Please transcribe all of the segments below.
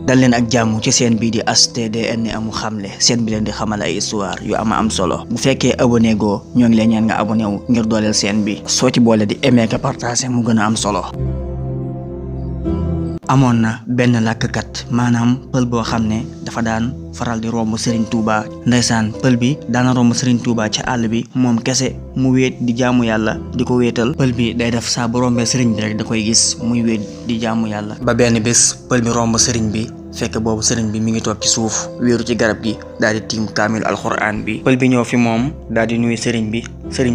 dal leen ak jàmm ci seen bii di HTDN Amu Xamle seen bi leen di xamal ay histoire yu am solo bu fekkee abonné goo ñoo ngi leen ñaan nga abonné wu ngir dooleel seen bi soo ci boole di aimer ka partager mu gën a am solo. amoon na benn làkkat maanaam pël boo xam ne dafa daan faral di romb Serigne Touba ndeysaan pël bi daana romb Serigne Touba ci àll bi moom kese mu wéet di jaamu yàlla di ko wéetal pël bi day def saa bu rombee Serigne bi rek da koy gis muy wéet di jaamu yàlla ba benn bés pël bi romb Serigne bi fekk boobu Serigne bi mi ngi toog ci suuf wéeru ci garab gi daal di tiim kaamil alxuraan bi pël bi ñëw fi moom daal di nuyu Serigne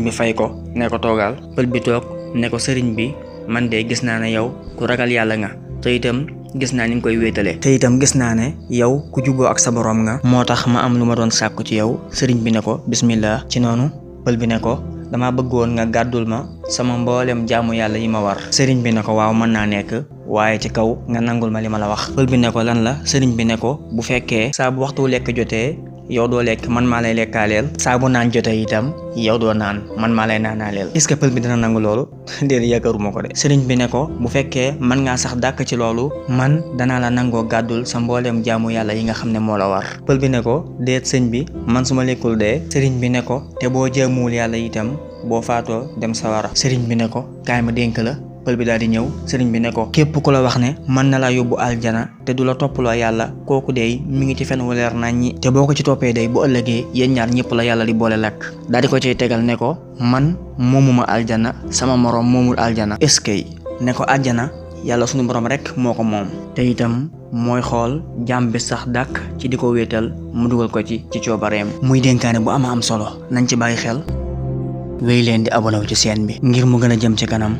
bi fay ko ne ko toogal pël bi toog ne ko Serigne bi man de gis naa ne yow ku ragal yàlla nga te itam gis naa ni nga koy wéetale te itam gis naa ne yow ku juboo ak sa borom nga moo tax ma am lu ma doon sàkku ci yow sëriñ bi ne ko bismillah ci noonu pël bi ne ko dama bëggoon nga gàddul ma sama mboolem jaamu yàlla yi ma war sëriñ bi ne ko waaw mën naa nekk waaye ci kaw nga nangul ma li ma la wax pël bi ne ko lan la sëriñ bi ne ko bu fekkee saa bu waxtu lekk jotee yow doo lekk man maa lay lekkaaleel saa bu naan jotee itam yow doo naan man maa lay naanaaleel est-ce que pël bi dina nangu loolu déedéet yaakaaruma ko de sëriñ bi ne ko bu fekkee mën ngaa sax dàkk ci loolu man danaa la nangoo gàddul sa mbooleem jaamu yàlla yi nga xam ne moo la war pël bi ne ko déet sëñ bi man su ma lekkul dee sëriñ bi ne ko te boo jaamuwul yàlla itam boo faatoo dem sawara sëriñ bi ne ko kaay ma dénk la pël bi daal di ñëw sëriñ bi ne ko képp ku la wax ne mën na laa yóbbu aljana te du la toppaloo yàlla kooku dey mi ngi ci fen wu leer nañ ñi te boo ko ci toppee day bu ëllëgee yéen ñaar ñëpp la yàlla di boole lakk daal di ko cay tegal ne ko man moomuma aljana sama moroom moomul aljana est-ce que ne ko aljana yàlla sunu borom rek moo ko moom te itam mooy xool jàmm bi sax dàkk ci di ko wéetal mu dugal ko ci coobareem muy dénkaane bu am solo nañ ci bàyyi xel wéy leen di abonné wu ci chaîne bi ngir mu gën a jëm ci kanam